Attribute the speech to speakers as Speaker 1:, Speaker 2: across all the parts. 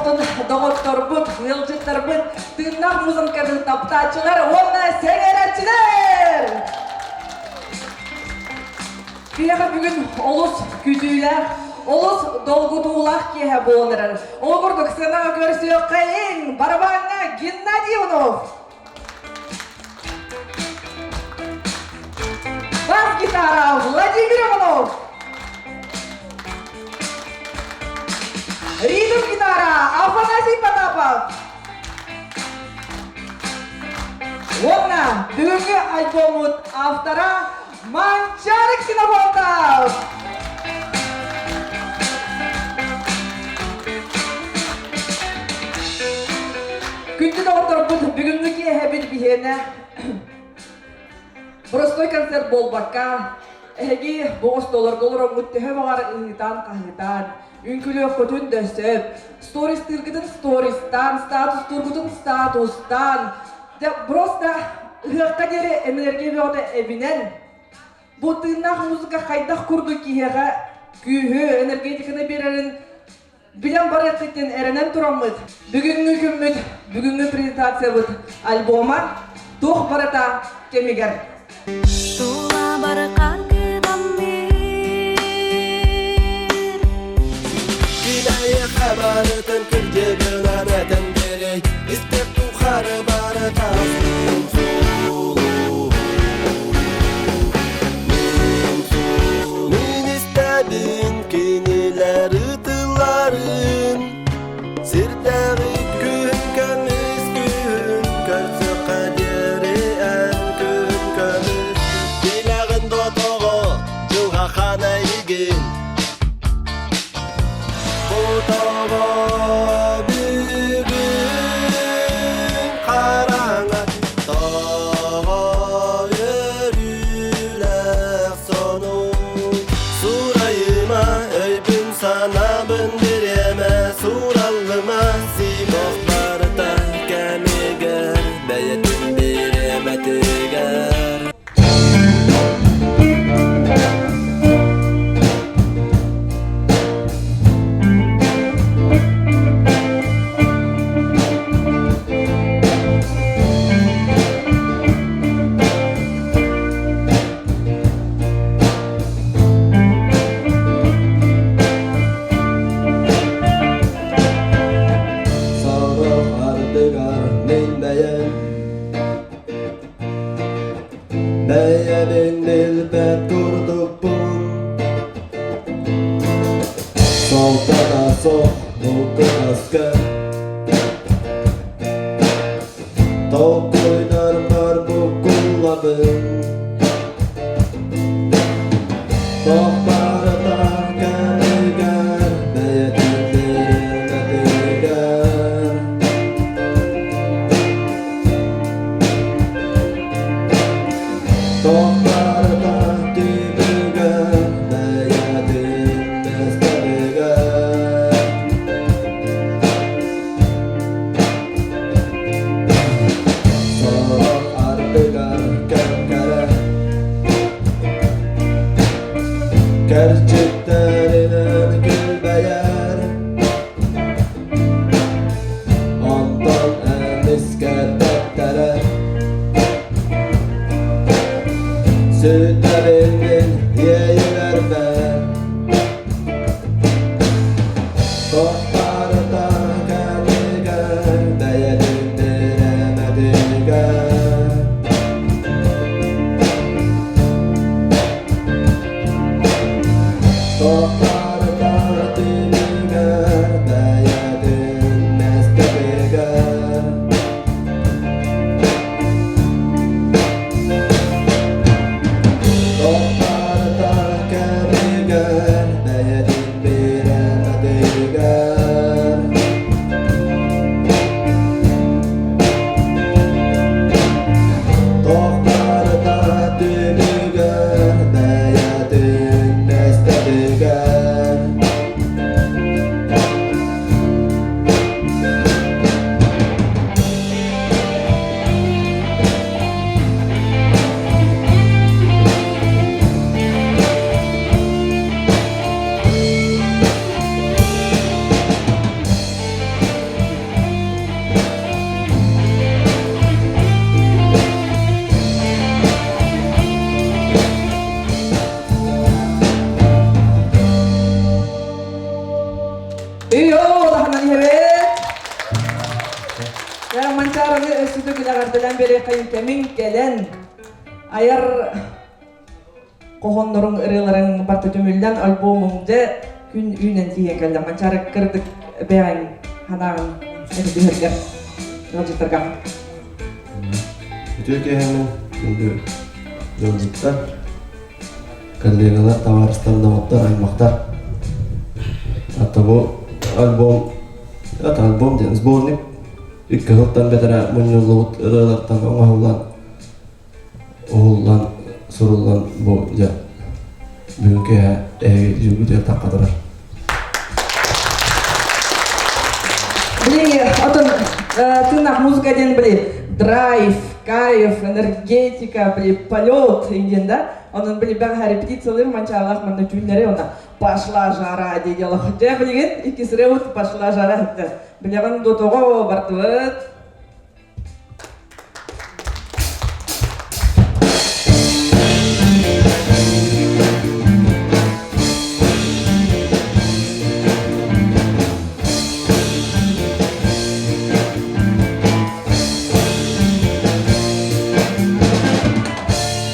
Speaker 1: Оттон доҕотторбут, ыалдьыттарбыт, тыыннаах музыканы таптааччылар уонна сэҥээрээччилэр! Киһиэхэ бүгүн олус күүтүүлээх, олус долгутуулаах киэһэ буолан эрэр. Ол курдук сценаҕа көрсүөххэйиҥ, барабааҥҥа Геннадий Иванов! Бас-гитара Владимир Иванов! Ритм-гитара Афанасий Потапов! Уонна бүгүҥҥү альбоммут автора Манчаары Ксенофонтов! Күндү доҕотторбут, бүгүҥҥү киэһэбит биһиэнэ простой концерт буолбакка, эһиги бу остуоларга олороммут төһө баҕар ыһыытаан-хаһыытаан, үҥкүлүөххүтүн да сөп, стористыыргытын стористаан, статустуургутун статустаан, дьэ просто ыһыахха диэри энергия бөҕөтө эбинэн, бу тыыннаах музыка хайдах курдук киһиэхэ күүһү, энергетиканы биэрэрин билэн барыаххыт диэн эрэнэн тураммыт, бүгүҥҥү күммүт, бүгүҥҥү презентациябыт альбома туох барыта кэмигэр.
Speaker 2: Тула
Speaker 3: Килэйэхэ барытын кырдьыгынан этэн биэрэй, истэр тухары барыта мин сулуһум. Мин сулуһум. Мин истэбин кинилэр ытылларын, сирдээҕи күн көмүс күн көрсөххө диэри эн күн көмүс Билэҕин дотоҕо дьылҕа хаан эйигин Хотоҕо бүгүн хараҥа тоҕо өрүүлээх сонун Сурайыма өйбүн санаабын бириэмэ Сураллыма симэх барыта кэмигэр бэйэтин бириэмэтигэр. Сорох ардыгар мин бэйэм Бэйэбин билбэт курдукпун Солтата суох булкунаска Толкуйдарбар буккуллабын Туох барыта кэмигэр бэйэтин бириэмэтигэр Туох барыта түбүгэр бэйэтин миэстэтигэр Сорох ардыгар кэм-кэрэ Кэрчиктэринэн күлбэйэр Онтон эмискэ тэптэрэ Сүтэрин иэйилэрбэр Тохтарыта кэмигэр бэйэтин бириэмэтигэр
Speaker 1: Манчаарыны өссө төгүл эҕэрдэлээн биэриэххэйин кэмиҥ кэлэн айар хоһоонноруҥ ырыаларыҥ барыта түмүллэн альбомуҥ дьэ күн үүнэн тиийэн кэллэ. Манчаары кырдык бэйэҥ санааҕын этэ түһэргэр ыалдьыттарга.
Speaker 3: Үтүө киэһэнэн күндү ыалдьыттар, коллегалар, табаарыстар, доҕоттор, аймахтар. Ата бу альбом, это альбом диэн сборник икки сылтан бэтэрээ мунньуллубут ырыалартан оҥоһуллан, уһуллан, суруллан бу дьэ бүгүн киэһэ эһиги дьүүлгүтүгэр тахха турар.
Speaker 1: Били, отон тыыннаах музыка диэн били драйв, кайф, энергетика, били полет диэн да. Онон били бэҕэһээ репетициялыыр манчаалаах манна түүннэри онно пошла жара дии диалог. Дьэ билигин иккис ырыабыт пошла жара Билэҕин дуо тоҕо бардыбыт?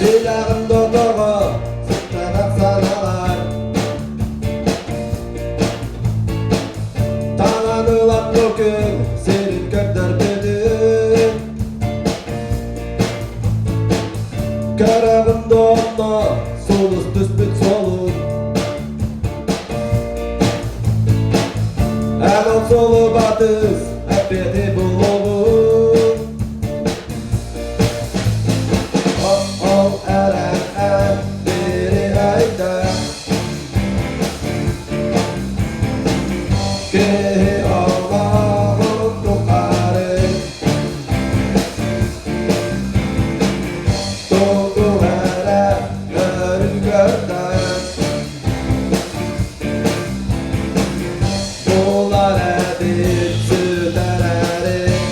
Speaker 3: Билэҕин дотоҕо сыттанар саналар Таҥан ылан бу күн сирин көрдөрбүтүн Көрөҕүн да сулус түспүт суолун Эн ол суолу батыс эппиэти булуоҕун Ол эрэн эн бири өйдөө Киһи олоҕун тухары тугу эрэ көрүн көрдөөн булар эбит сүтэрэрин.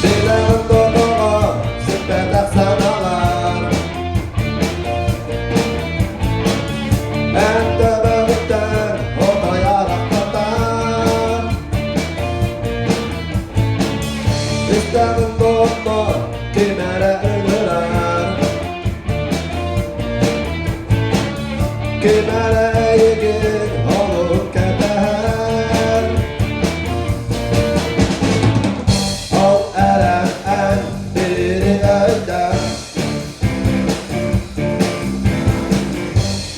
Speaker 3: Билэҕин тоҕо сүппэтэх санаалар Эн төбөҕүттэн отой арахпатар Истэҕин буолла ким эрэ ыҥырар Ким эрэ эйигин олуһун кэтэһэр Ол эрэн эн бири өйдөөн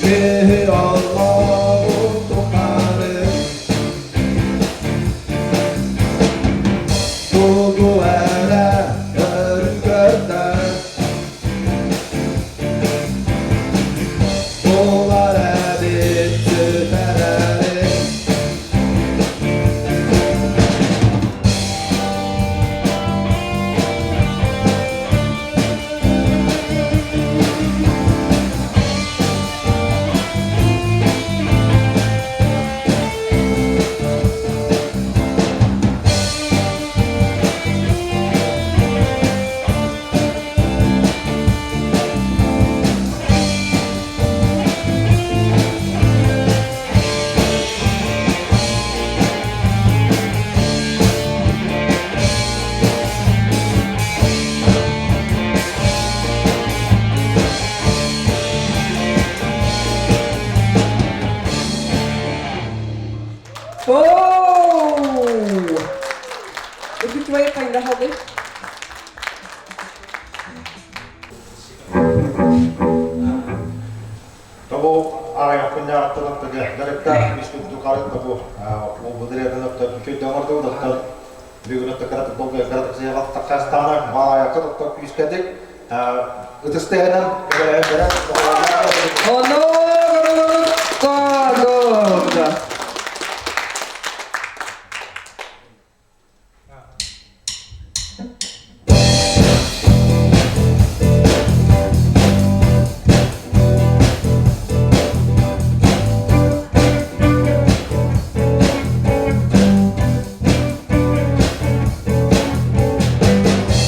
Speaker 3: Киһи олоҕун тухары Тугу эрэ көрүн көрдөр Булар эбит сүтэрэрин.
Speaker 1: Оу! Үрдүк твоей хайда
Speaker 4: Тобу арайахпынньаҕыттан оттон дьарыктаах институт тобу убудырыатын оттон үчүгэй оҥордубут оттон бүгүн отто кыратык долгуйа кыратык сыһаҕалтаххастаана маайакка оттон күүскэтик ытыстыһынан көмөлөһөн
Speaker 1: Оно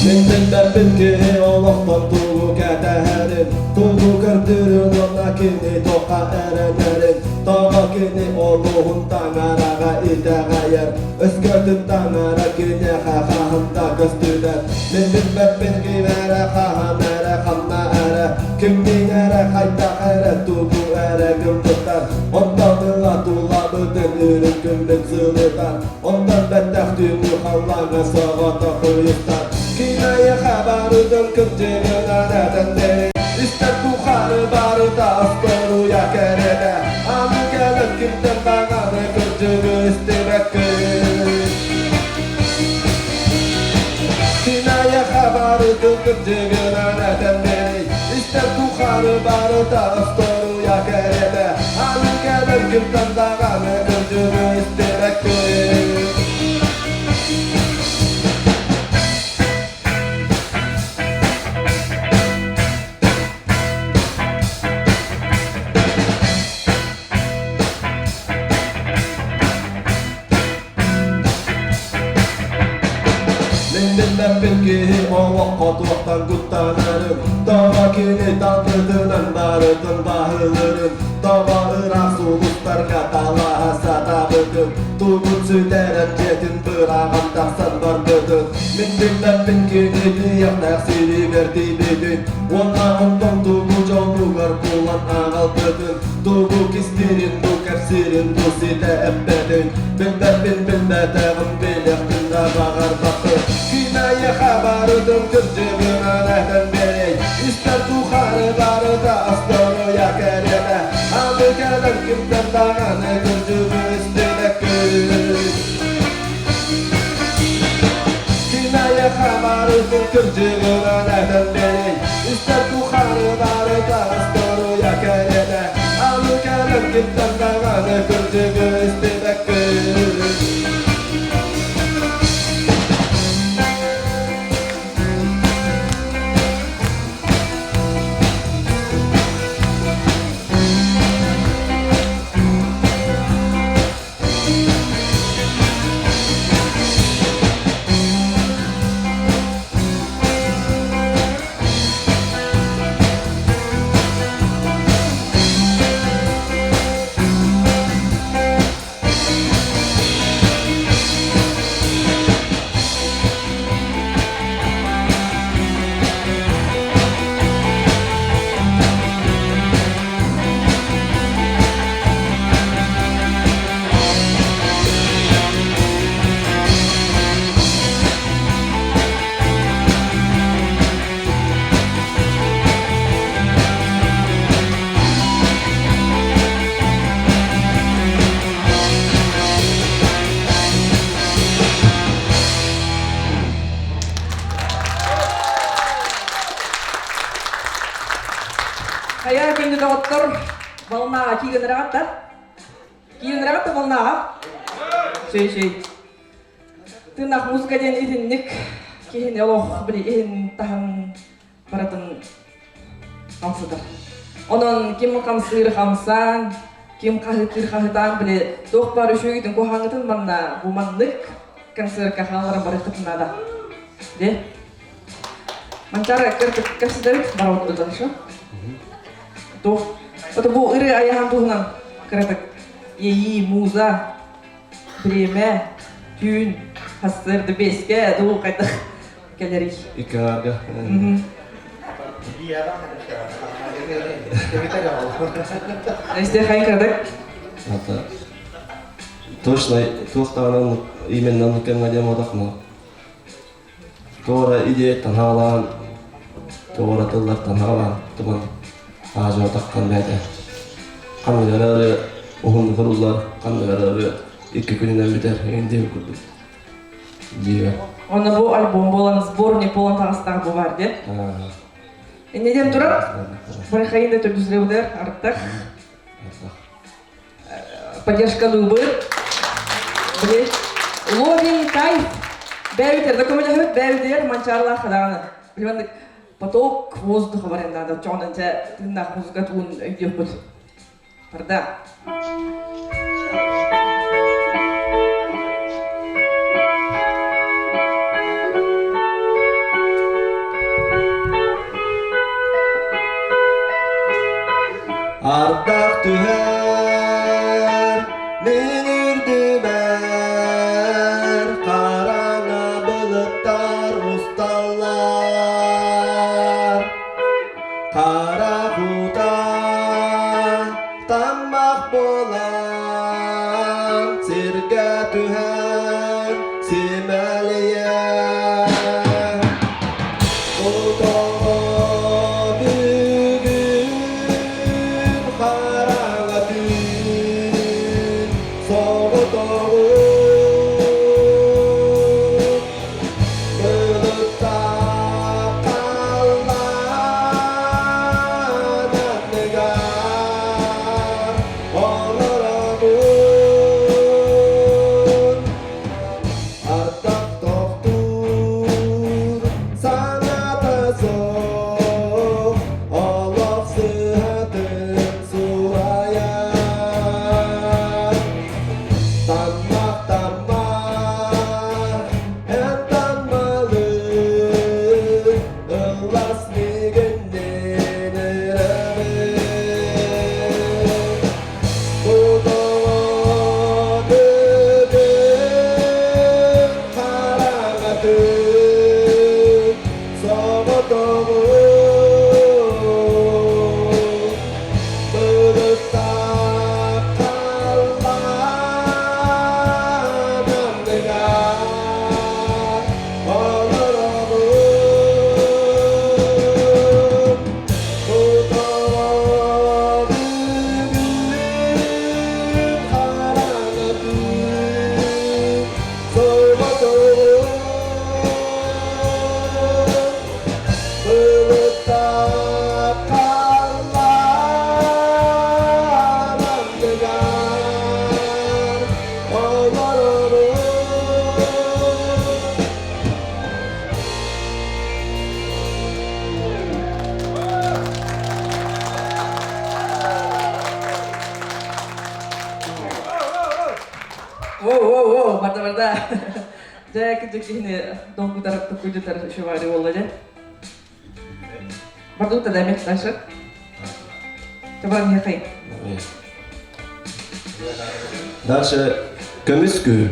Speaker 3: Мин билбэппин. кини туохха эрэнэрин, тоҕо кини олуһун таҥараҕа итэҕэйэр, өскөтүн таҥара киниэхэ хаһан да көстүбэт. Мин билбэппин ким эрэ хаһан эрэ ханна эрэ, кимниин эрэ хайдах эрэ тугу эрэ гыммыттар, онтон ыла тулабытын үрүҥ күммүт сылытар, онтон бэттэх түүҥҥү халлааҥҥа соҕотох ыйыстар. Кимэйэхэ барытын кырдьыгынан этэн бэрин, истэр тухары барыта остуоруйа кэрэтэ, аны кэлэн кимтэн даҕаны кырдьыгы истибэккин. Кимэйэхэ барытын кырдьыгынан этэн бэрин, истэр тухары барыта остуоруйа кэрэтэ, аны кэлэн кимтэн даҕаны кырдьыгы истибэккин. Мин билбэппин киһи олоххо туохтан куттанарын, тоҕо кини талбытынан барытын баһылырын, тоҕо ыраах сулустарга талаһа сатаабытын, тугун сүтэрэн дьиэтин быраҕан тахсан барбытын. Мин билбэппин кини тиийэхтээх сиригэр тиийбитин, уонна онтон тугу дьолугар булан аҕалбытын, тугу кистиирин, бу кэпсиирин, бу ситэ эппэтин. Билбэппин билбэтэҕим билиэхпин да баҕарбаппын. Кимэйэхэ барытын кырдьыгынан этэн биэрэй, истэр тухары барыта остуоруйа кэриэтэ. Аны кэлэн кимтэн даҕаны кырдьыгы истибэккин. Кимэйэхэ барытын кырдьыгынан этэн биэрэй, истэр тухары барыта остуоруйа кэриэтэ. Аны кэлэн кимтэн даҕаны кырдьыгы истибэккин.
Speaker 1: Хайа күндү доҕоттор, волнаҕа киирэн эрэҕит да? Киирэн эрэҕит да волнаҕа? Сүй сүй. Тыынах музыка диэн итинник киһини олох били иһин таһын барытын хамсатар. Онон ким хамсыыр хамсаан, ким хаһытыыр хаһытаан били туох баар үчүгэйгитин куһаҕаҥҥытын манна бу маннык концертка хаалларан барыаххытын наада. Де? Манчаары кэпсэтэбит барабыт хорошо? Туох? Это бу ырыа айахан туһунан кыратык иэйии, муза, бириэмэ, түүн, сарсыарда биэскэ, дуу хайдах кэлэрий?
Speaker 3: Икки аҥаарга.
Speaker 1: Истиэхайын кыратык.
Speaker 3: Это точно туох даҕаны именно оннук кэмҥэ диэн буолбатах но туора идеяттан хаалаан туора тыллартан хаалаан туман аажаатаххан бэйэтэ ханнык эрэ ырыа уһуннук ырыллар ханнык эрэ ырыа икки күнүнэн бүтэр эҥин диэбит курдук диэбэ
Speaker 1: Онно бу альбом буолан сборник буолан таҕыстаах бу бар диэн. Инньэ диэн туран, Барахайын да төрдүсүрэ арыттар. Поддержкалыыбыт. Били ловим кайф. Бэйбитер да көмөлөһөбүт, бэйбитер манчаарылаах хадаҕаны. Билиманнык поток воздуха баран надо. Чоҕунан чэ тыыннаах музыка туун өйдүөхпүт. Барда.
Speaker 3: Ардах түһэр, мин үрдүбэр, хараҥа былыттар усталлар. Хара кута таммах буолан, сиргэ түһэн симэлийэр. Бүгүн хараҥа түүн соҕотоҕун былыттаах халлаан анныгар олоробун. Ардах тохтуур санаата суох, олох сыһатын сураайар. Таммах таммах, эн таммалыы, ыллас миигиннин ырабын. Хараҥатын соҕотоҕун былыттаах халлаан анныгар олоробун. Олорорум.
Speaker 1: Воу, воу, воу, барда барда. Дьэ, кырдьык киһини долгутар, туккуйдутар үчүгэй буолла дьэ. Бардуу тогда эмиэ дальше. Табан ехай.
Speaker 3: Дальше көмүс күн.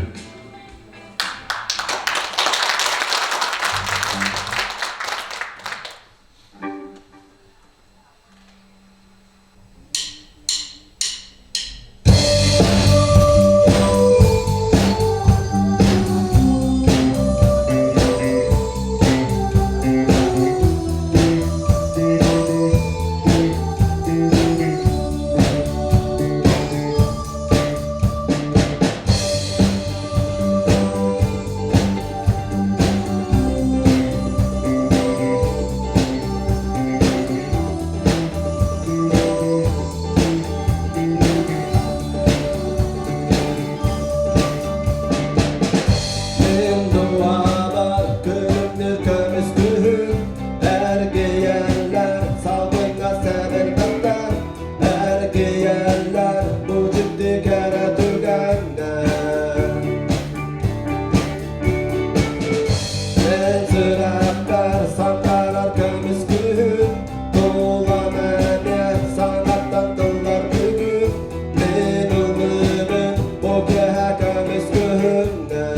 Speaker 3: Мен дуабар күлүмнүр көмүс күһүн Эргийэллэр салгыҥҥа сэбиргэхтэр Эргийэллэр бу дьикти кэрэ түгэннэр Мен сүрэхпэр сандаарар көмүс күһүн Тулам эмиэ саҥаттан тыллар бүгүн Мин ыллыыбын бу киэһэ көмүс күһүннэр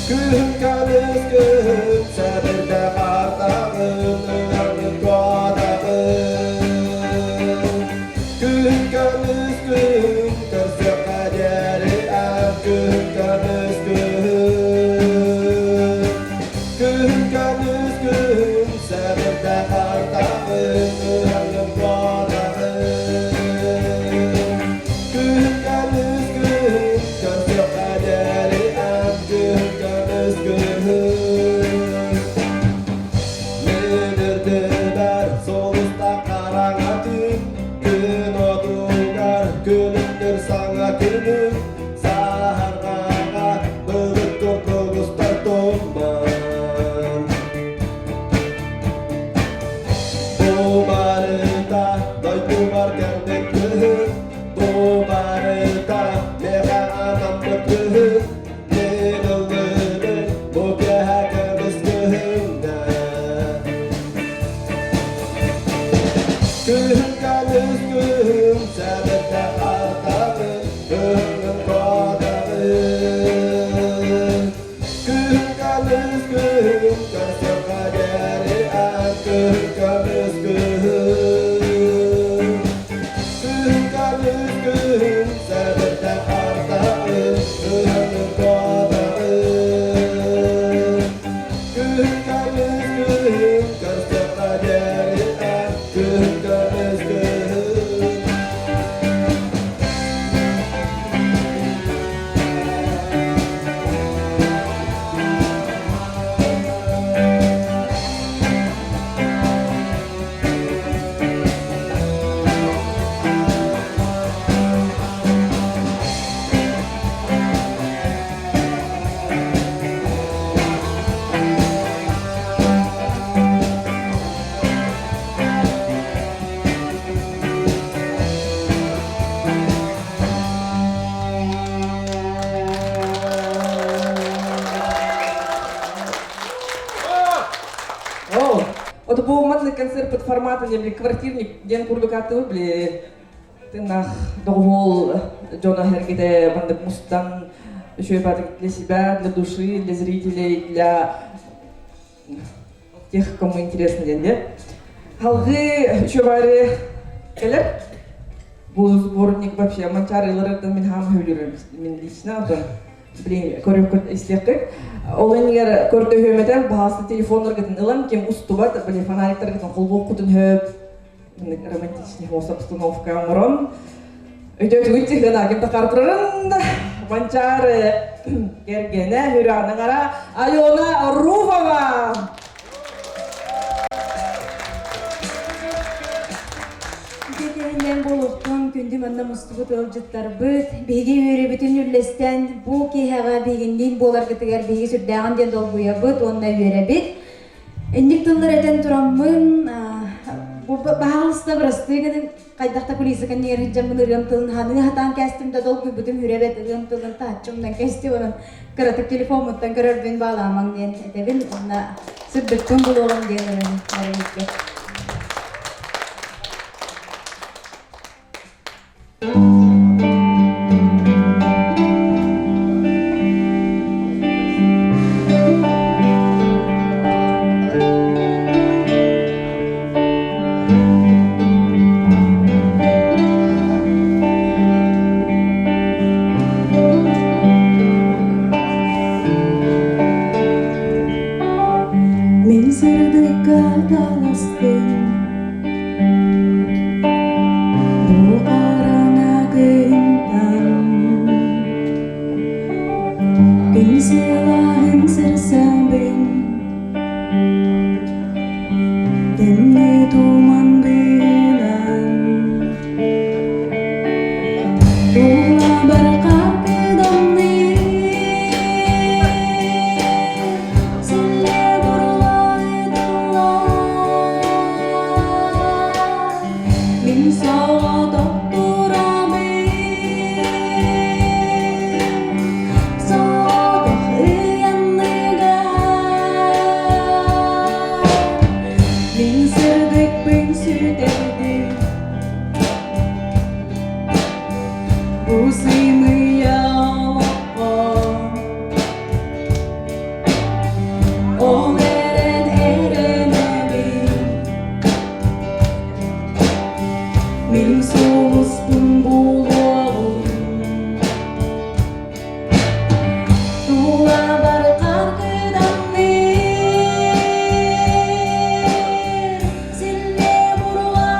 Speaker 3: Күһүн көмүс күһүн сэбирдэх ардағын ыаҥын куотаҕын Күһүн көмүс күһүн көрсүөххэ диэри эн күһүн көмүс күһүн Күһүн көмүс күһүн сэбирдэх ардағын ыаҥын куотаҕын Күһүн көмүс күһүн көрсүөххэ диэри эн күһүн көмүс күһүн Мин үрдүбэр сулуста хараҥа түүн Күн отугар күлүктүр саҥа күнүм Саһарҕаҕа былыт курдук устар туман Бу барыта дойдубар кэлбит күһүн Бу барыта миэхэ анаммыт күһүн Мин ыллыыбын бу киэһэ көмүс күһүҥҥэ. Күһүн көмүс күһүн сэбирдэх ардагын күһүҥҥүн куотаҕын. Күһүн көмүс күһүн көрсөххө диэри эн күһүн көмүс күһүн. Күһүн көмүс күһүн сэбирдэх ардагын күһүҥҥүн куотаҕын. Күһүн көмүс күһүн көрсөххө диэри эн күһүн көмүс күһүн.
Speaker 1: О, вот бу маннык концерт формата били квартирник диэн курдук аттыбы били тынах доҕуһуол дьоно эргите маннык мустан үчүгэй баатык для себя, для души, для зрителей, для тех, кому интересно диэн диэн. Халгыы үчүгэй кэлэр. Бу сборник вообще манчаарыларыттан мин хаам хөбүлүрүм мин лично отон блин көрүөххүт истиэххит. Ол иннигэр көрдөһүөмэтэр баһаалыста телефоннаргытын ылан ким устубат блин фонариктаргытын холбуоххутун хөп романтичный обстановка оҥорон өйдөөтүгүт тихына ким тахар турарын Манчаары кэргэнэ Хүрээҕин Алена Руфова.
Speaker 5: Үтүөтүһүнэн буолуохтун күндү манна мустубут ыалдьыттарбыт, биһиги үөрүүбүтүн үллэстэн бу киэһэҕэ биһигинниин буоларгытыгар биһиги сүрдээҕин диэн долгуйабыт уонна үөрэбит. Инник тыллар этэн тураммын, бу баһаалыста бырастыы гынын хайдах да кулиса кэннигэр сылдьаммын ырыам тылын ханыы хатаан кээстим да долгуйбутум үрэбэт ырыам тылын таһыччы умнан кээстим онон кыратык телефоммуттан көрөрбүн баалаамаҥ диэн этэбин уонна сырдыкпын булуоҕум диэн эрэнэ эрэнэргэ.
Speaker 2: Мин сырдыкка таластым Бу арана күнтан Күн сылаһын сырсабын Тымныы туман быынан Тула барҕа кыдамныыр Силле бурлайдылар Мин соҕотох турабын Соҕотох ыйанныга Мин сырдыкпын сүтэрдим Бу сыымыйа олоххо Ол эрэн эрэнэбин Мин сулуспун булуоҕум Тулабар харгыданныыр Силле бурула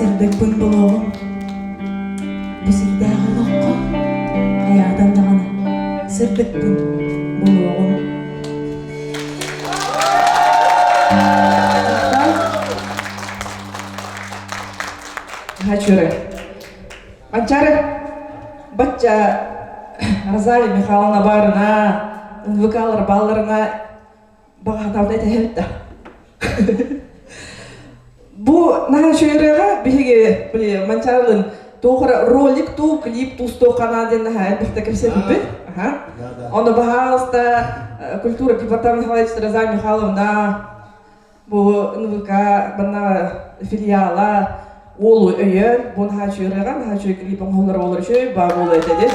Speaker 2: Сырдыкпын булуоҕум. Бу сирдээх олоххо хайаатан даҕаны сырдыкпын булуоҕум.
Speaker 1: Хачуры. Манчары бачча Розалия Михайловна барына, НВК-лар балларына баҕаһатаабыта этэһэбит да. Бу наһаа үчүгэй биһиги били Манчарылын туох ролик туу, клип тустуу канал диэн наһаа элбэхтэ кэпсэппиппит. Ону баһаалыста культура департамент Михайлович Розалия Михайловна бу НВК манна филиала уолу өйөөн бу наһаа үчүгэй ырыаҕа наһаа үчүгэй клип оҥоһуллар буолар үчүгэй баа буолуо этэ диэн.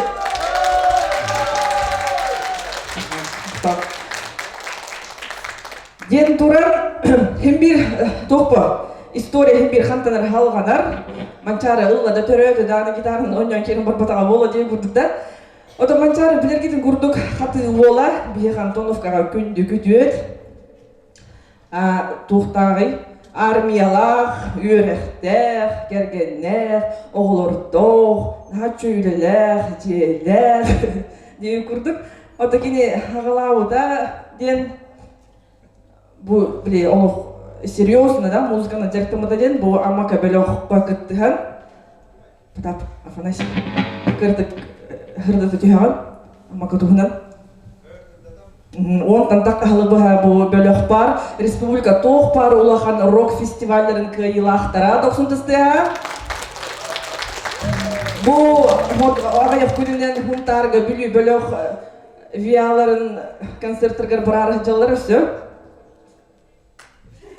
Speaker 1: Диэн туран хим биир туохпа история хим биир хантанар халҕанар Манчаары ылла да төрөөтө дааны гитараны оонньоон киирэн барбатаҕа буола диэн курдук да. Ото Манчаары билэргитин курдук хатыы уола биһиэхэ Антоновкаҕа күндү күтүөт туохтааҕый армиялаах, үөрэхтээх, кэргэннээх, оҕолордоох, наһаа чөйлөлөөх, дьиэлээх диэн курдук. Ото кини аҕалаабыта диэн бу били олох серьезно да музыканы дьарыктаммыта диэн бу Амака бөлөххө кыттыһан Потап Афанасий кырдык хырдата түһэҕин Амака туһунан Уонтан таххаһылы быһа бу бөлөх бар. Республика туох бар улахан рок фестивалларын кыайыылаахтара дохсун тыстыаха. Бу аҕыйах күнүнэн Хунтаарга Бүлүү бөлөх ВИАларын концерттарыгар бараары сылдьаллар өссө.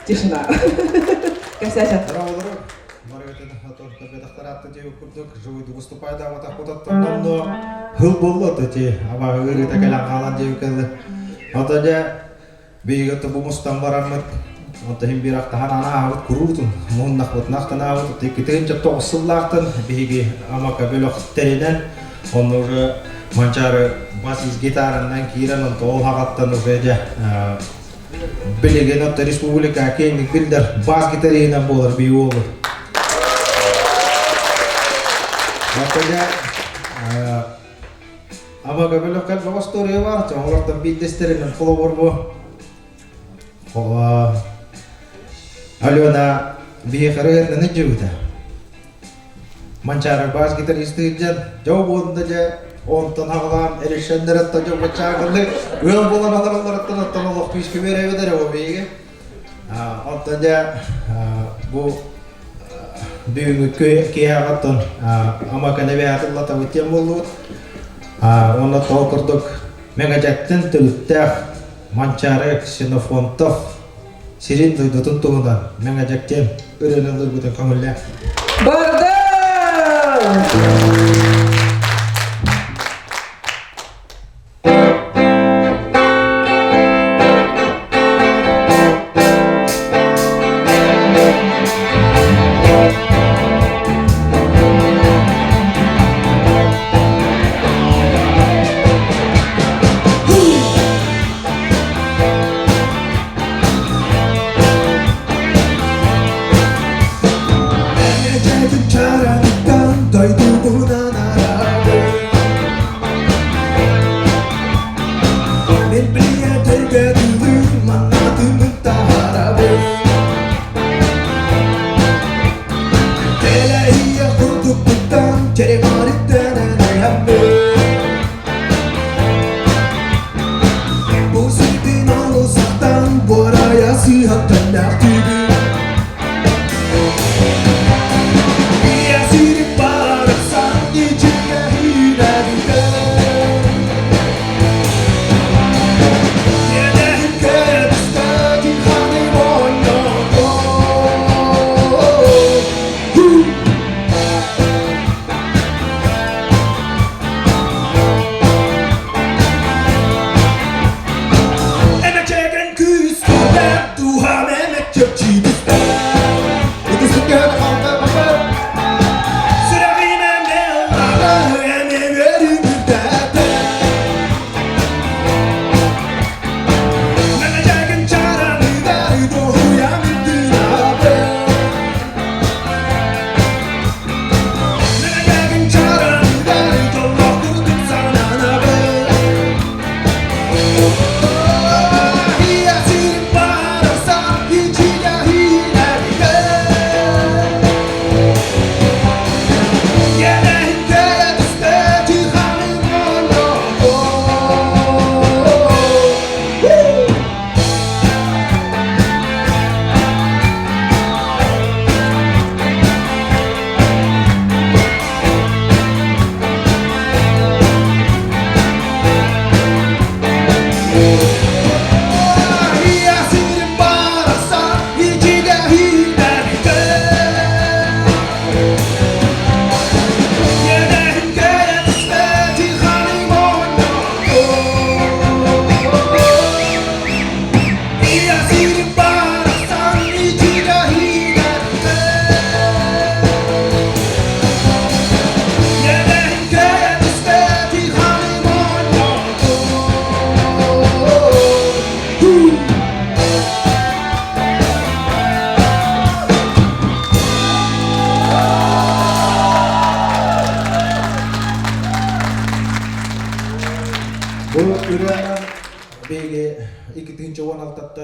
Speaker 1: Тишина. Кэпсээчэ.
Speaker 4: Курдук живой выступайдаабатах кутаттан хыл болло ти аба ыырыта кэлэн хаалан диэбиккэ ото дьэ биһиги бу мустан бараммыт онто иһин биир ахтаһан анаабыт куруутун муһуннахпытын ахтанаабыт 209 сыллаахтан биһиги амака бөлөх тэринэн онно уже Манчаары бас гитараннан киирэн онто ол хаҕаттан уже дьэ Билигин отто республика киэҥник биллэр бас гитариһынан буолар биолог. Оттон ама көбөлөх элбэх остуоруйа бар, олортон биирдэстэринэн холобур бу Алена биһиэхэ ырыатынан дьыбыта. Манчаары бас гитаристы дьэн дьоо буолда дьэ онтон аҕалаан эрешеннэреттан дьо бачаагылы ыал буолан аларалларыттан оттон олох күүскэ биэрэбит эрэ бу биһиги онтон дьэ бу бүгүҥҥү киэһэҕэ ама кэнэбэһээтыллатабыт диэн буоллубут уонна тоҕо курдук Мэҥэдьэттэн төрүттээх Манчаары Ксенофонтов сирин дойдутун туһунан Мэҥэдьэктэн ырыаны ыллырбытын көҥүллээх.
Speaker 1: Бардым!
Speaker 3: Дойдубунан арабын Мен приятельге дылы манатымын таһарабын Телэйэ курдукпуттан черемариттэнэн айаммын Бу сирдин олусахтан буорайа сыһан төннөхтүбүн Ийэ сирин барахсан ичигэ хиинэбитэ Иэдэһин кэбистэги ханы мойното Эмэчэгэн күүс күүдэм, дууһам эмэччик.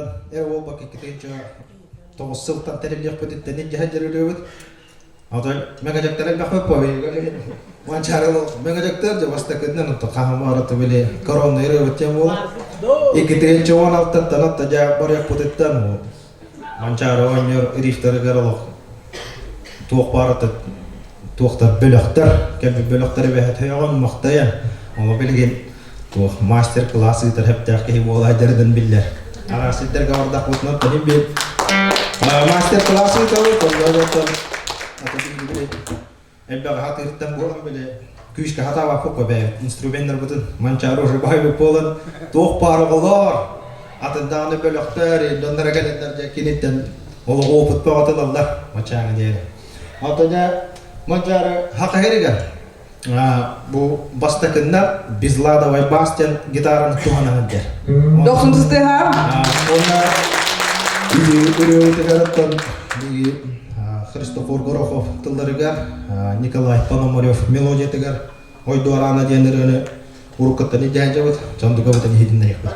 Speaker 6: сылтан эр буолбакка 2009 сылтан тэриллиэхпититтэн илдьэ дьарыырыбыт. Отой мэҥэдьэктэр элбэхпит повега Манчаарыл мэҥэдьэктэр дьэ бастакытынан отто хаһамаары били коронный ырыабыт диэн буолар. 2016-тан отто дьэ барыахпытыттан Манчаары оонньуур рифтарыгар олох туох баарыта туохтар бөлөхтөр кэлбит бөлөхтөр эбэһэт өйөҕөн махтайан ону билигин туох мастер-класс ыытар хэптээх киһи буолаа дьарыгын биллэр. Араас сирдэргэ бардахпытынан тэнин бил мастер-класс ыытабыт, онно оттон элбэҕи хатыыртан буолан били күүскэ хатаабаппыт бэйэбит инструменнарбытын манчаары уже баайбыт буолан туох баар оҕолор атын даҕаны бөлөхтөр дьонноро кэлэннэр дьэ киниттэн олоҕу опыт бөҕөтүн ыллар мачааҥа диэри. Ото дьэ манчаары хатаһырыгар бу бастакыннар безладовай бас диэн гитараны туһанан дэр.
Speaker 1: Дохсун тыстыһа.
Speaker 6: Уонна ырыабытыгар Христофор Горохов тылларыгар, Николай Пономарев мелодиятыгар «Ой дуораана» диэн ырыаны уруккуттан илдьээдьэбит, чондугабытын иһитиннэриэхпит.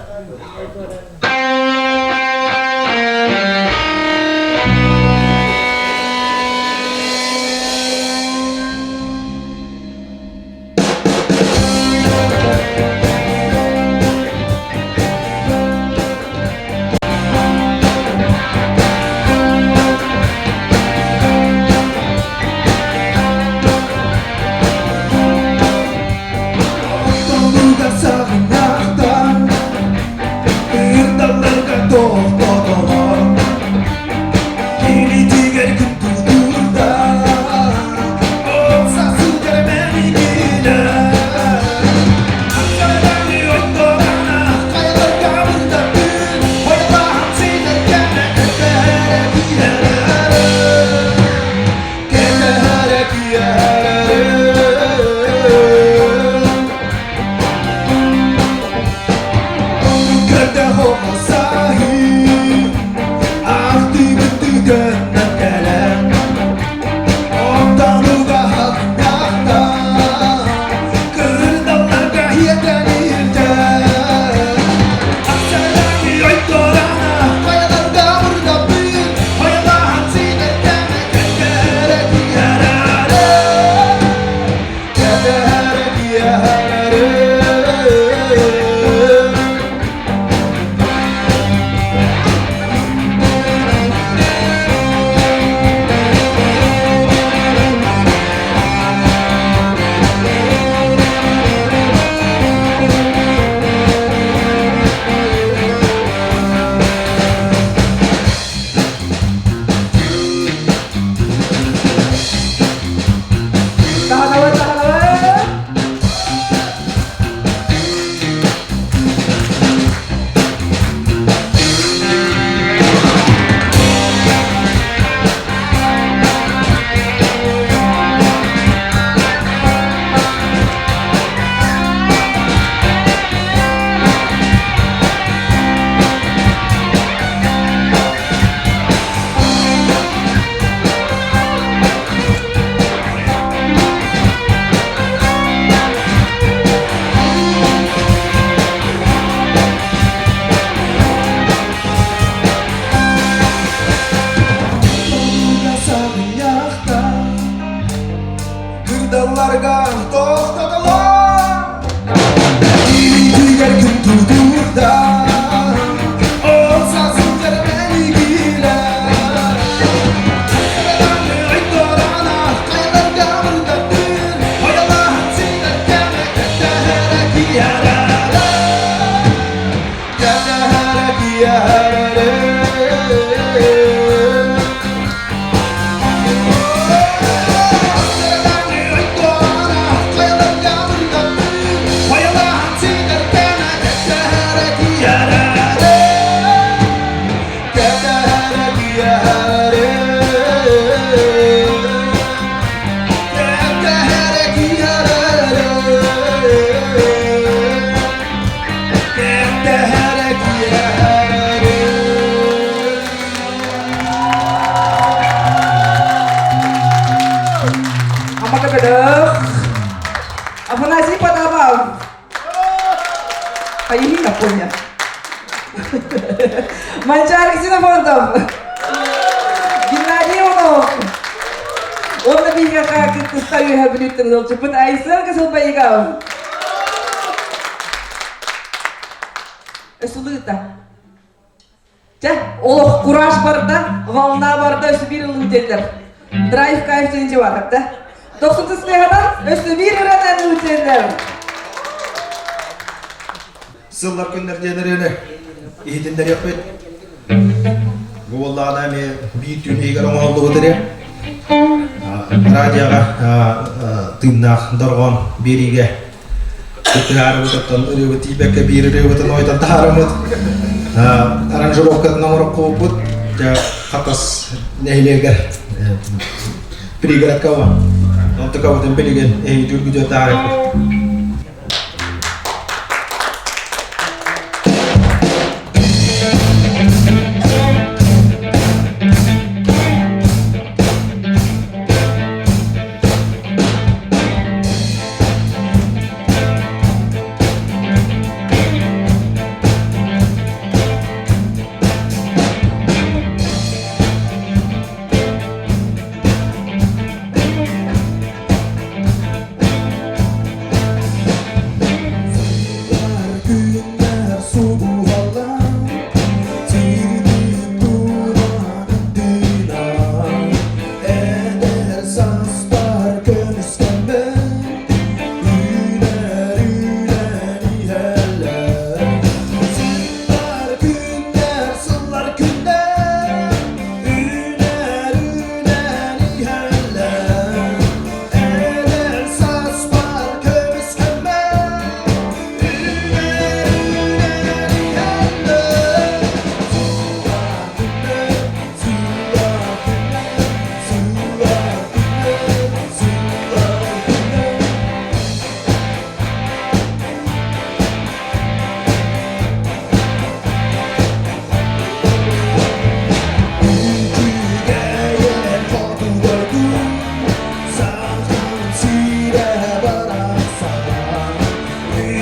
Speaker 1: Ксенофонтов, Геннадий Иванов. Уонна биһиэхэ кыттыста үөһэ Бүлүүттэн ыалдьыппыт Айсен Кысылбайыгов. Өсүлыыта. Чэ, олох кураж барда, волна барда, өссө биир ылыы диэннэр. Драйв кайф диэн дьэ бар, да? Дохсун тыстыаһынан өссө биир ырыанан ылыы диэннэр.
Speaker 6: Сыллар күннэр диэн ырыаны иһитиннэриэхпит. Бу буоллаҕына эмиэ биир түүн иһигэр оҥоһуллубут ырыа. Радиоҕа тыыннаах дорҕоон биэриигэ Кыттыһаарыбыт оттон ырыабыт тиийбэккэ биир ырыабытын ойутан таһаарыммыт. Аранжировкатын оҥороккубуппут. Дьэ, Хатас нэһилиэгэр пригородка Онтукабытын билигин эһиги үргүтүө таһаарыппыт.
Speaker 3: Күннэр субуһаллар, тиирдии тураан Эдэр саастар көмүскэммэт, үүнэр үүнэн иһэллэр. Сыллар күннэр, сыллар күннэр, үүнэр үүнэн иһэллэр. Эдэр сааспар көмүскэммэт, үүнэр үүнэн иһэллэр. Сыллар күннэр, сыллар күннэр, сыллар күннэр, сыллар күннэр. Үчүгэйэр хоту дойду Сахан сирэ барахсан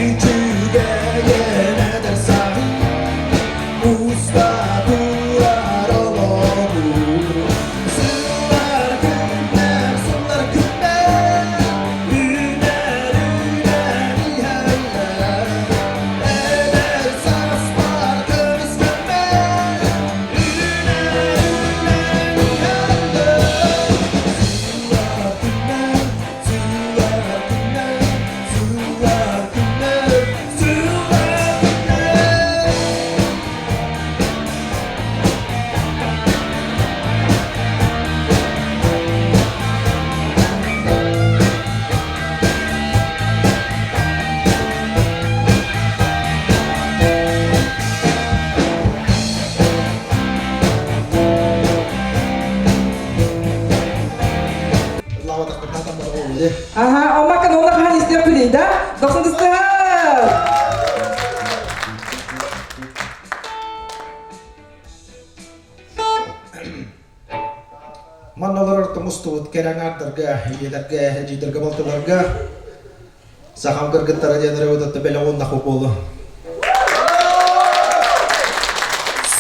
Speaker 3: Үчүгэйэр эдэр саҕын Уста турар олоҕу Сыллар күннэр, сыллар күннэр Үүнэр, үүнэн иһэллэр Эдэр сааспар көмүскэммэт Үүнэр, үүнэн иһэллэр Сыллар күннэр, сыллар күннэр, сыллар күннэр, сыллар күннэр.
Speaker 1: Ага, омакан оны хаһан истиэхпиний да? Дохсун тыстыһар!
Speaker 6: Манна олорор мустубут кэрэ аҥаардарга, ийэлэргэ, эдьиийдэргэ, балтыларга сахам кыргыттара диэн ырыабыт бэлэх уоннах буолу.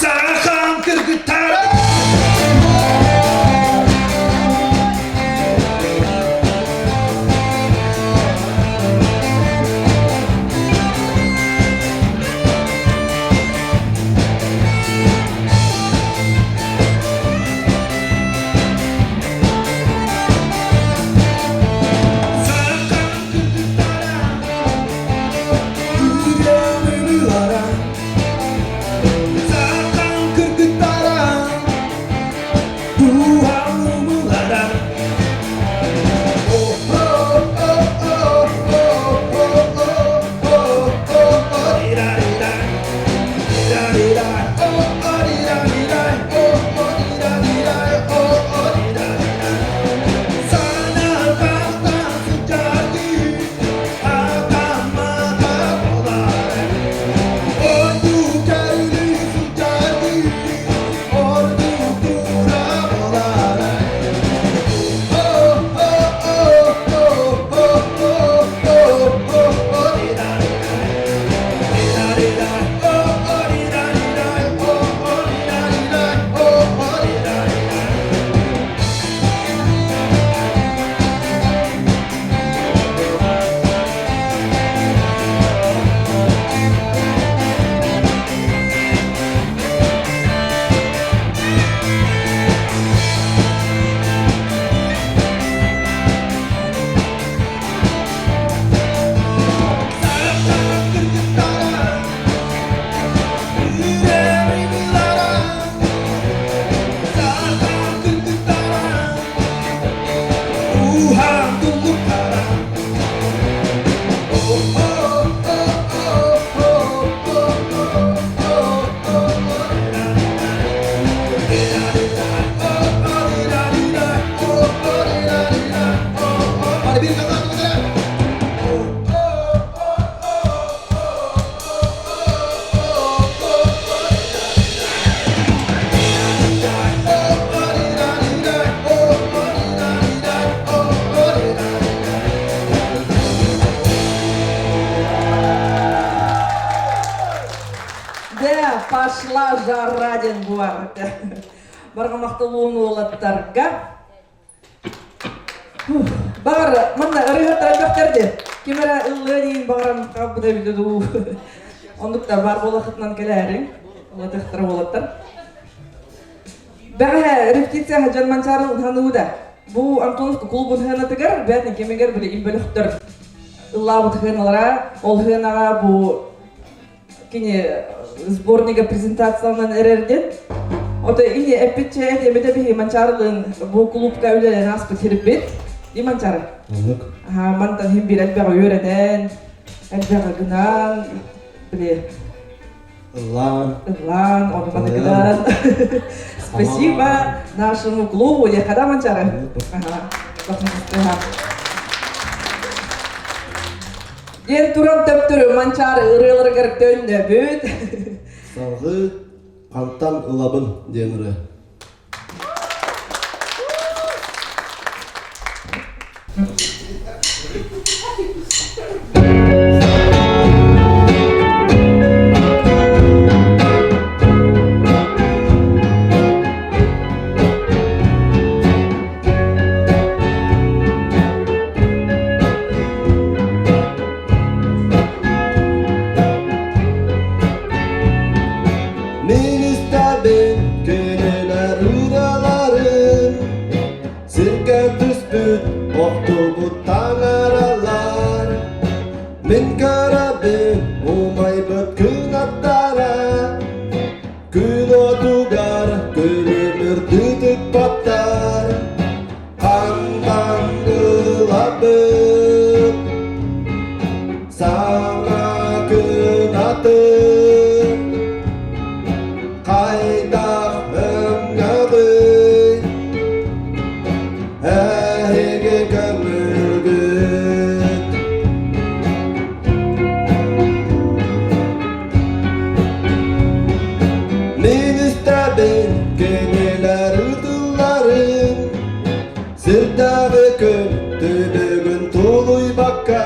Speaker 6: Сахам кыргыттара!
Speaker 3: Сахам кыргыттара! Күүрэмин ылара! Сахам кыргыттара!
Speaker 1: жара диэн буар. Барҕа махтал уолаттарга. Баҕар, манна ырыһыттар элбэхтэр дии. Ким эрэ ыллыа диин баҕаран хаалбыта эбитэ дуу. Оннук да баар буолахытынан кэлээриҥ. Улатыахтара уолаттар. Бэҕэһээ репетиция дьон Манчаарын ханыуда. Бу Антоновка клубун хыанатыгар бээтин кэмигэр били им бөлөхтөр ыллаабыт хыаналара, ол хыанаҕа бу кини сборнига презентацияланан эрэр диэн. Ото ини эппитчэ этиэмитэ биһи Манчаарылыын бу клубка үлэлээн ааспыт сирбит. И Манчаары.
Speaker 3: Оннук.
Speaker 1: Аха, мантан хим бир элбэҕи үөрэнэн, элбэҕи гынан, били
Speaker 3: Ыллаан.
Speaker 1: Ыллаан, ону манныгынан. Спасибо нашему клубу, я когда Манчары? Ага. Диэн туран төптөрү Манчаары ырыаларыгар төннөбүт.
Speaker 3: Салгыы хантан ылабын диэн ырыа. Мин истэбин кинилэр ыраларын, сиргэ түспүт охтубут таҥаралар. Мин көрөбүн умайбыт кынаттара, күн отугар күлүмүрдүү тыкпаттар. Хантан ылабыт саҥа күн атын хайдах өҥнөҕүй эһиги көҥүлгүт Мин истэбин кинилэр ытылларын Сирдээҕи күн түбүгүн тулуйбакка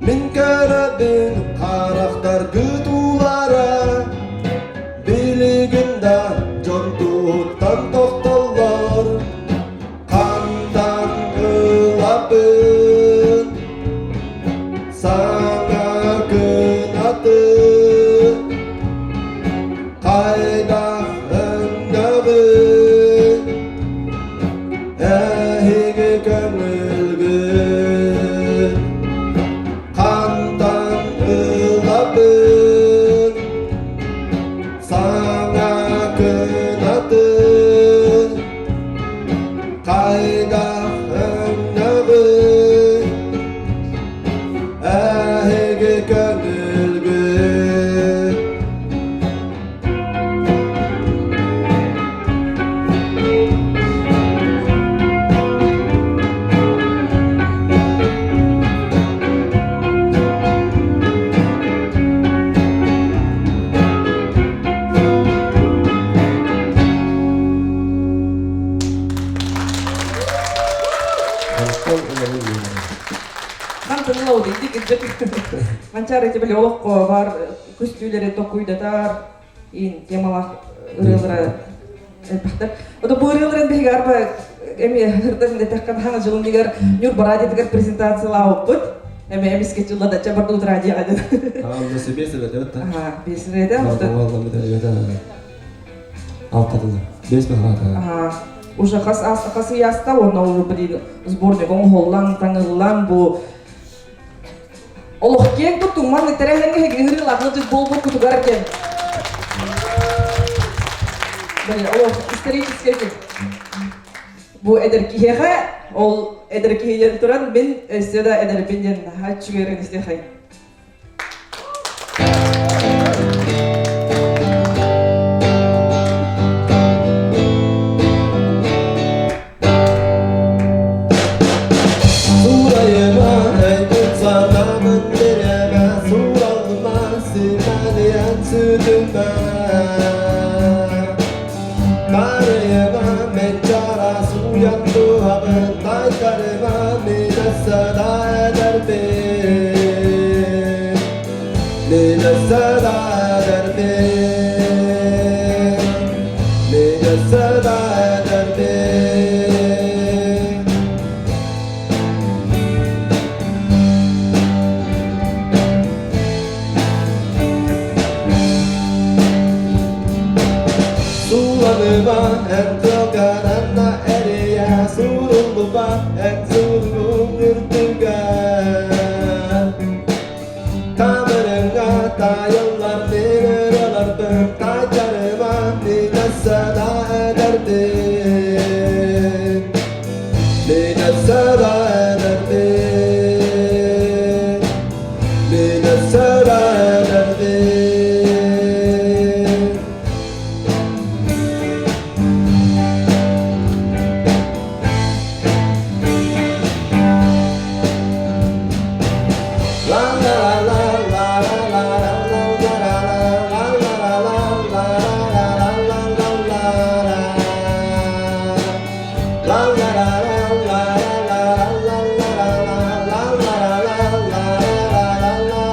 Speaker 3: Мин көрөбүн харахтаргыт уулара Билигин да дьон туһуттан тохтоллор Хантан ылабын саҥа кынаты Хайдах өҥнөҕүй эһиги көҥүлгүт Хантан ылабын саҥа кынаты Хайдах өҥнөҕүй эһиги көҥүлгүт Онтон ылабын диэн.
Speaker 1: Хантан ылабыт ити кырдьык. Манчаары ити били олоххо бар көстүүлэри токуйдатар ин темалаах ырыалара элбэхтэр. Ото бу ырыаларын биһиги арба эми ырдан этэххин хаҥа дьылынигар Ньурба радиотыгар презентациялаабыппыт. Эми эмискэ чылла да бардыбыт радиоға ден.
Speaker 3: Аалда бес рет
Speaker 1: Ага, бес рет.
Speaker 3: Алтатылы. Бес бахата.
Speaker 1: Ага. Уже хас хас ыйааста уонна уже блин сборник оҥоһуллан таҥыллан бу олох киэҥ туттуҥ маннык тэрээһиҥҥэ ыҥырыылаах ыалдьыт буолбуккутугар диэн Блин, олох исторический күн. Бу эдэр киһиэхэ, ол эдэр киһи диэн туран, мин өссө да эдэрбин диэн наһаа үчүгэй истиэхэй.
Speaker 3: Сурайыма өйдүн санаамын бириэмэ Суралыма симэлийэн сүтүмэ Тарыйыма мен чара сууйан туһабын Тайтарыма мин өссө да эдэрбин Мин өссө да эдэрбин. Сууланыма эн тылгынан эрийэ Сууруллуба эн суругуҥ үрдүгэр Тамырыңа тайыллар мин ыраларбын Тайдарыма мин өссө да эдэрбин Мин өссө да эдэрбин Мин өссө да эдэрбин. La la la la la la la la la la la la la la la la la la. La la la la la la la la la la la la la la la.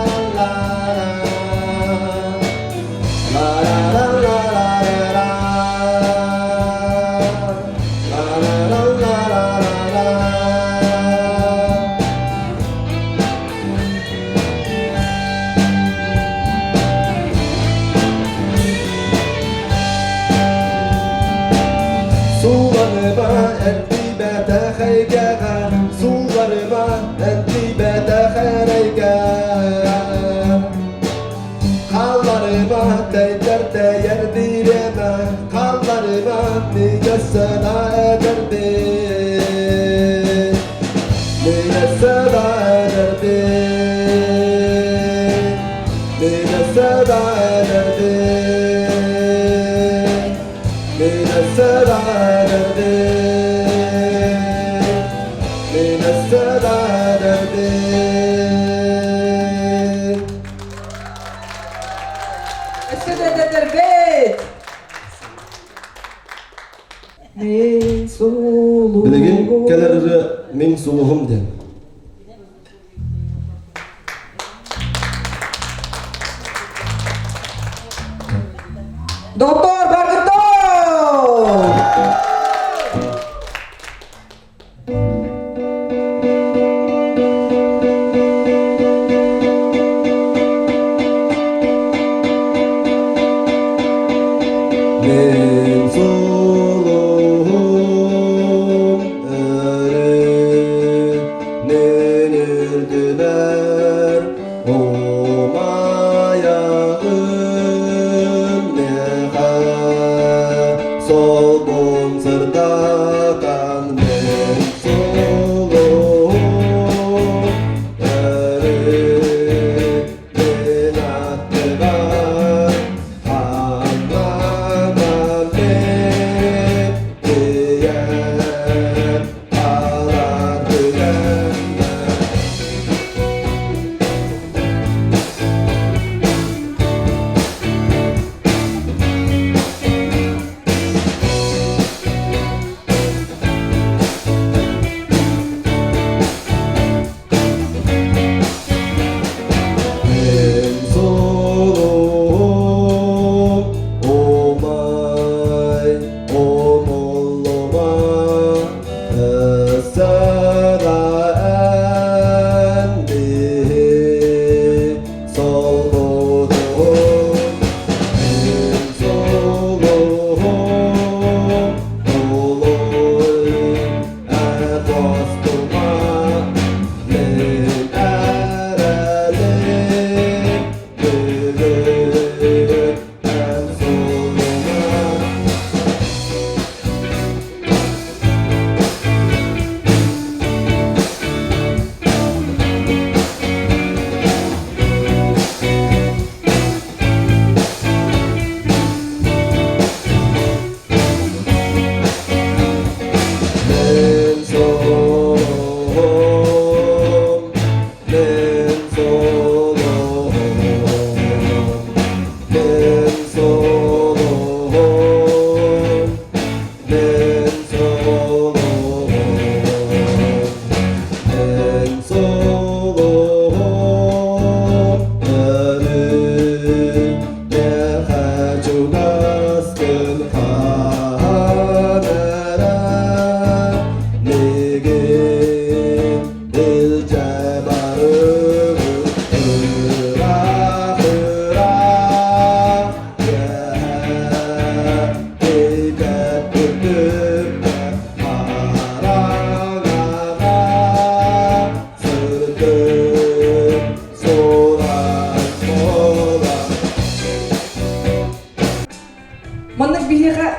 Speaker 3: La la la la la la. La la la la la la la. Сууланыма эрдийбэтэх эйгэҕэ, суулларыма эрдийбэтэх эрэйгэ. Хаалларыма тэйдэр тэйэр бириэмэ, хаалларыма мин өссө да эдэрбин. Мин өссө да эдэрбин. Мин өссө да эдэрбин. Мин өссө да эдэрбин. Мин өссө да эдэрбин.
Speaker 1: Өссө да эдэрбит! Мин сулуһум.
Speaker 3: Билигин кэлэр ырыа Мин сулуһум диэн.
Speaker 1: Доктор Баргытов!
Speaker 3: Мин сулуһум өрүнүн үрдүбэр умайаҕын миэхэ солбун сырдатан мин сулуһум өрүнүн аттыгар Ханна да мин.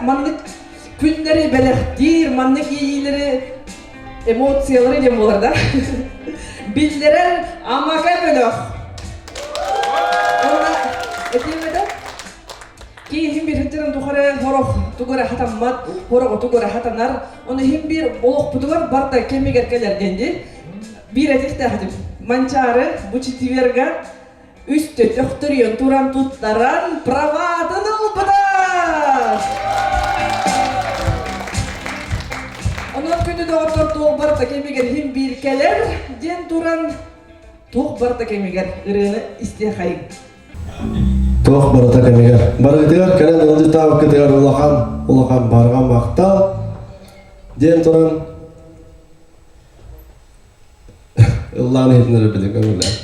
Speaker 1: маннык күннэри бэлэхтиир, маннык иэйиилэри, эмоциялары диэн буолар да. Биллэрэр Амака бөлөх. Уонна этиэм этэ, киһим бир сылдьарын тухары хорох тугу эрэ хатаммат, хороҕу тугу эрэ хатанар. Ону иһин биир олохпутугар барда кэмигэр кэлэр диэн дии. Биир этихтээх этим. Манчаары бу четверга үстэ төхтөрүйэн туран туттаран праватын ылбыта! Онон күндү доҕоттор туох барыта кэмигэр иһин биир кэлэр диэн туран туох барыта кэмигэр ырыаны истиэхэйиҥ.
Speaker 3: Туох барыта кэмигэр. Барыгытыгар кэлэн ыалдьыттаабыккытыгар улахан улахан барҕа махтал диэн туран Ыллаан иһитиннэрэрбитин көҥүллээн.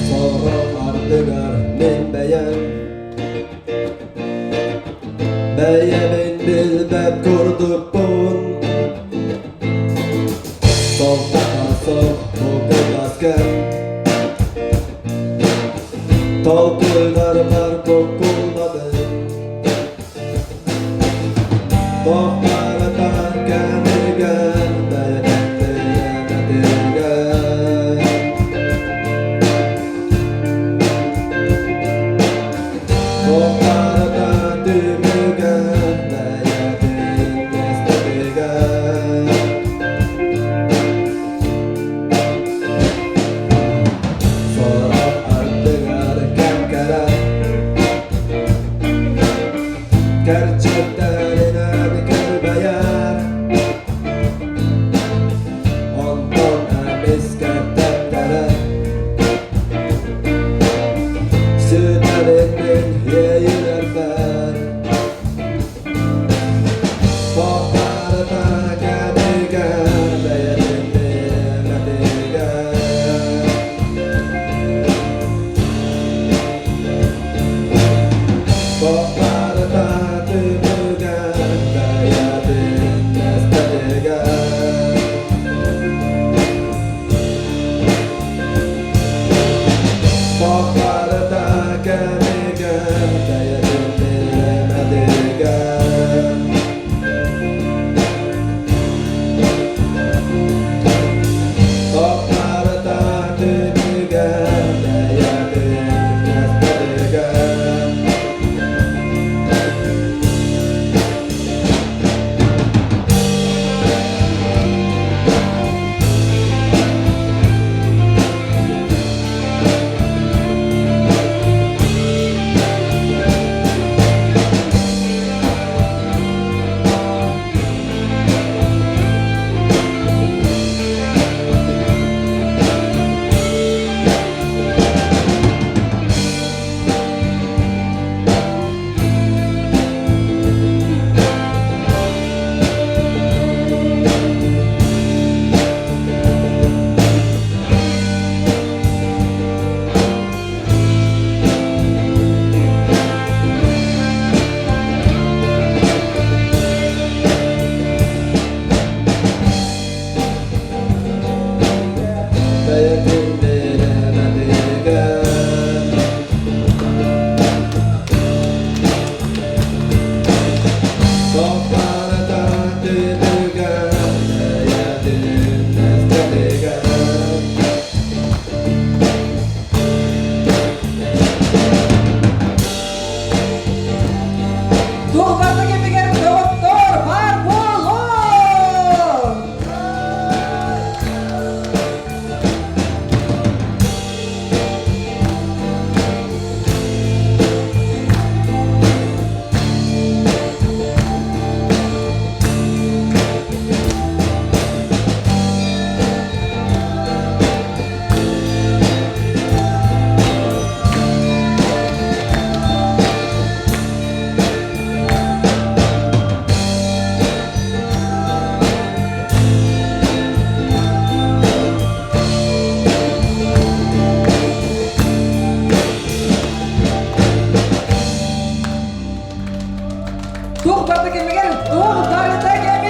Speaker 3: Сорох ардыгар мин бэйэм Бэйэбин билбэт курдукпун Солтаха суох бу кылгас кэм Толкуйдарбар буккуллабын Туох барыта кэмигэр бэйэтин Туох барыта түмүгэр бэйэтин миэстэтигэр.
Speaker 1: Туох барда кэмигэр, туох барыта кэмигэр!